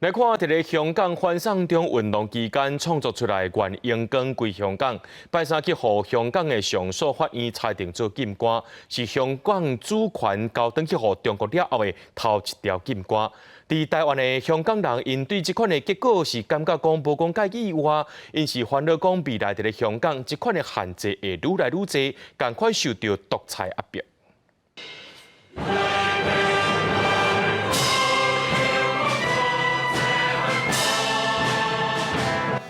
來看佇咧香港反送中運動期間創作出來的《願榮光歸香港》，拜三去予香港的上訴法院裁定做禁歌，是香港主權交轉去予中國了後的頭一條禁歌。佇台灣的香港人，𪜶對這款的結果是感覺講無講介意外，𪜶是煩惱講未來佇咧香港這款的限制會愈來愈濟，仝款受著獨裁壓迫。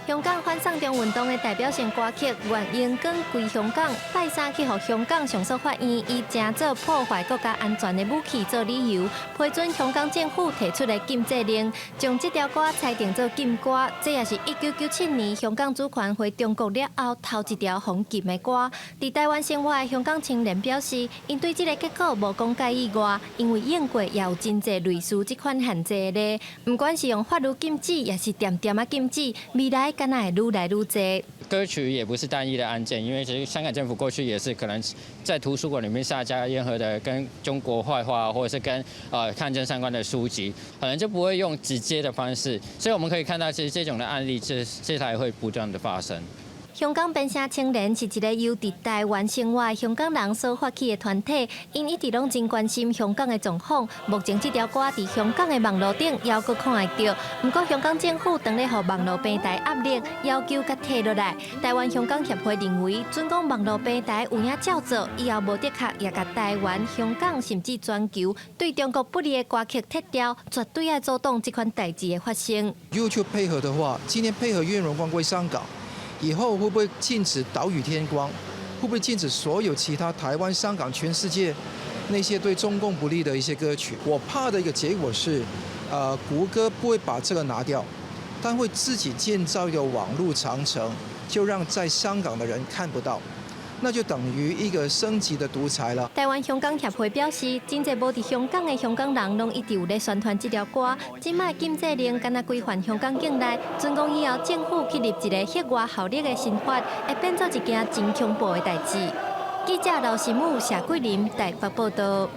香港反送中運動的代表性歌曲《願榮光歸香港》，拜三去予香港上訴法院以成做破壞國家安全的武器做理由，批准香港政府提出的禁制令，將這條歌裁定做禁歌。這也是1997年香港主權回中國了後頭一條予禁的歌。佇台灣生活的香港青年表示，𪜶對這個結果無講介意外，因為英國也有真濟類似這款限制的，毋管是用法律禁止，抑是恬恬仔禁止，未來敢若會愈來愈濟。歌曲也不是單一的案件，因為其實香港政府過去也是可能在圖書館裡面下架任何的跟中國壞話，或者是跟抗爭相關的書籍，可能就不會用直接的方式。所以我們可以看到，其實這種的案例，這才會不斷的發生。香港邊城青年是一个由佇台灣生活的香港人所發起的團體，𪜶一直攏真關心香港的狀況。目前這條歌佇香港的網路頂猶閣看會著，毋過香港政府當咧予網路平台壓力，要求共退落來。台灣香港協會認為，準講網路平台有影照做，以後無的確會共台灣、香港甚至全球對中國不利的歌曲撤掉，絕對愛阻擋這款代誌的發生。 YouTube 配合的話，今天配合願榮光歸香港。以後會不會禁止島嶼天光？會不會禁止所有其他台灣、香港、全世界那些對中共不利的一些歌曲？我怕的一個結果是，谷歌不會把這個拿掉，但會自己建造一個網路長城，就讓在香港的人看不到。那就等於一個升級的獨裁了。台灣香港協會表示，真濟無佇香港的香港人，攏一直有咧宣傳這條歌。這擺禁制令敢若規範香港境內，準講以後政府去立一个額外效力的新法，會變做一件真恐怖的代誌。記者劉新武、謝桂林台北報導。